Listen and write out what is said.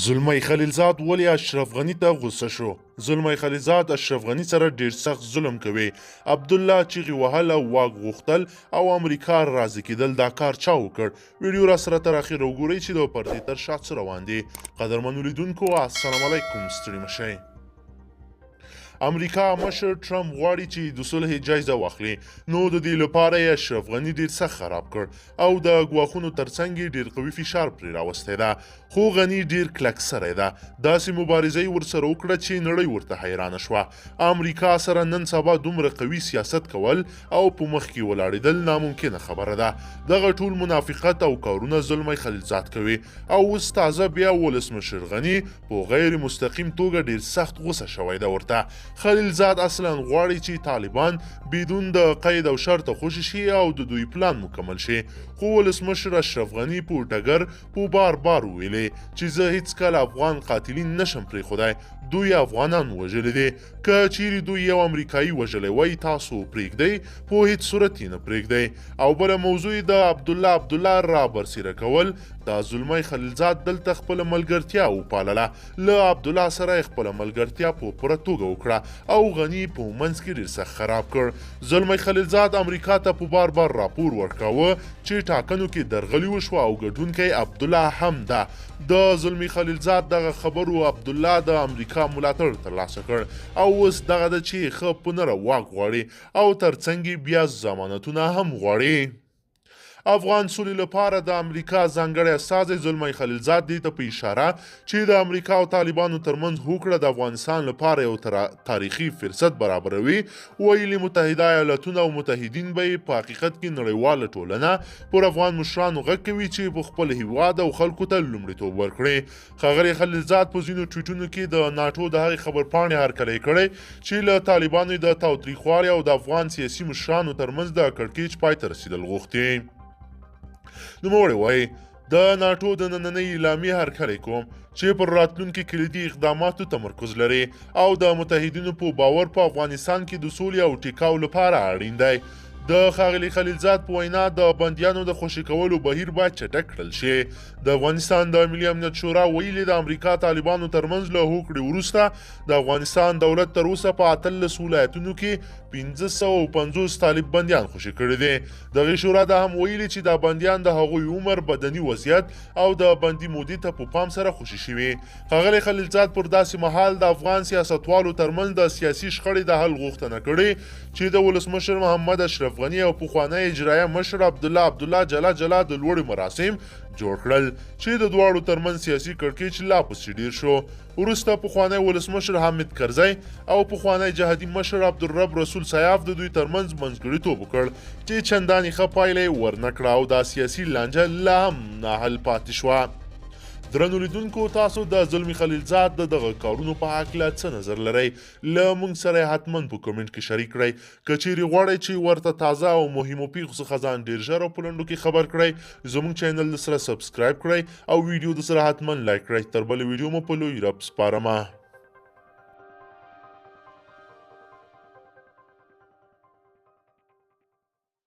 زلمی خلیلزاد ولې اشرف غني ته غوسه شو؟ زلمی خلیلزاد اشرف غني سره ډیر سخت ظلم کوي. عبدالله چیغې وهل او واک غوښتل او امریکا راضي کېدل، دا کار چا وکړ؟ ویډیو را سره تر اخره وګورئ چې د پردې تر شا څه روان دي. قدرمنو لیدونکو السلام علیکم، ستړي مه شئ. امریکا مشر ټرمپ غواړي چې د صلحې جایزه واخلي، نو د دې لپاره یې اشرف غني ډیر سخت خراب کړ او د ګواښونو ترڅنګ یې ډیر قوي فشار پرې راوستی ده. خو غني ډیر کلک سری ده، داسې مبارزه یې ورسره وکړه چې نړۍ ورته حیرانه شوه. امریکا سره نن سبا دومره قوي سیاست کول او په مخ کې ولاړېدل ناممکنه خبره ده. دغه ټول منافقت او کارونه زلمی خلیلزاد کوي او اوس تازه بیا ولسمشر غني په غیر مستقیم توګه ډیر سخت غوسه شوی ده ورته. خلیلزاد اصلا غواړي چې طالبان بدون د قید او شرط خوشي شي او د دوی پلان مکمل شي، خو ولسمشر اشرف غني په ډګر په بار بار ویلي چې زه هیڅکله افغان قاتلین نشم پرېښودی، دوی افغانان وژلي دي، که چیرې دوی یو امریکایي وژلی وای تاسو پرېږدئ، په هیڅ صورت یې نه پرېږدئ. او بله موضوع د عبدالله عبدالله را برسېره کول، دا زلمی خلیلزاد دلته خپله ملګرتیا وپالله، له عبدالله سره یې خپله ملګرتیا په پوره توګه وکړه او غني په منځ کې ډېر سخت خراب کړ. زلمی خلیلزاد امریکا ته په بار بار راپور ورکاوه چې ټاکنو کې درغلي وشوه او ګټونکی عبدالله هم ده. د زلمی خلیلزاد دغه خبرو عبدالله د امریکا ملاتړ ترلاسه کړ او اوس دغه ده چې ښه په نره واک غواړي او ترڅنګ یې بیا ضمانتونه هم غواړي. افغان سولې لپاره د امریکا ځانګړی استازی زلمی خلیلزاد دې ته په اشاره چې د امریکا او طالبانو ترمنځ هوکړه د افغانستان لپاره یو تاریخي فرصت برابروي ویلي، متحده ایالتونه او متحدین به یې په حقیقت کې نړیواله ټولنه پر افغان مشرانو غږ کوي چې په خپل هیواد او خلکو ته لومړیتوب ورکړي. ښاغلی خلیلزاد په ځینو ټویټونو کې د ناټو د هغې خبرپاڼې هرکلی کړی چې له طالبانو د تاوتریخوالي او د افغان سیاسي مشرانو ترمنځ د کړکېچ پای ته رسېدل غوښتي. نوموړی وایي، د ناټو د نننۍ اعلامیې هرکلی کوم چې پر راتلونکي کلیدي اقداماتو تمرکز لري او د متحدینو په باور په افغانستان کې د سولې او ټیکاو لپاره اړین دی. د ښاغلي خلیلزاد په وینا د بندیانو د خوشې کولو بهیر باید چټک کړل شي. د افغانستان د ملي امنیت شورا ویلي، د امریکا طالبانو ترمنځ له هوکړې وروسته د افغانستان دولت تر اوسه په 18 ولایتونو کې 550 طالب بندیان خوشې کړي دي. دغې شورا دا هم ویلي چې دا بندیان د هغوی عمر، بدني وضعیت او د بندي مودې ته په پام سره خوشې شوي. ښاغلی خلیلزاد پر داسې مهال د افغان سیاستوالو ترمنځ د سیاسي شخړې د حل غوښتنه کړې چې د ولسمشر محمد اشرف غني او پخوانی اجرایه مشر عبدالله عبدالله جلا جلا د لوړې مراسم جوړ کړل چې د دواړو ترمنځ سیاسي کړکېچ لا پسې ډیر شو. وروسته پخوانی ولسمشر حامد کرزی او پخوانی جهادي مشر عبدالرب رسول سیاف د دوی ترمنځ منځګړیتوب وکړ چې چندانې ښه پایله یې ورنه کړه او دا سیاسي لانجه لا هم ناحل پاتې شوه. درنو لیدونکو، تاسو د زلمی خلیلزاد د دغه کارونو په هکله څه نظر لرئ؟ له موږ سره یې حتما په کمنټ کې شریک کړئ. که چیرې غواړئ چې ورته تازه او مهمو پیښو څخه ځان ډیر ژر او په لنډو کې خبر کړئ، زموږ چینل د سره subscribe کړئ او ویډیو د سره حتما like کړئ. تر بلې ویډیو مو په لوی رب سپارمه.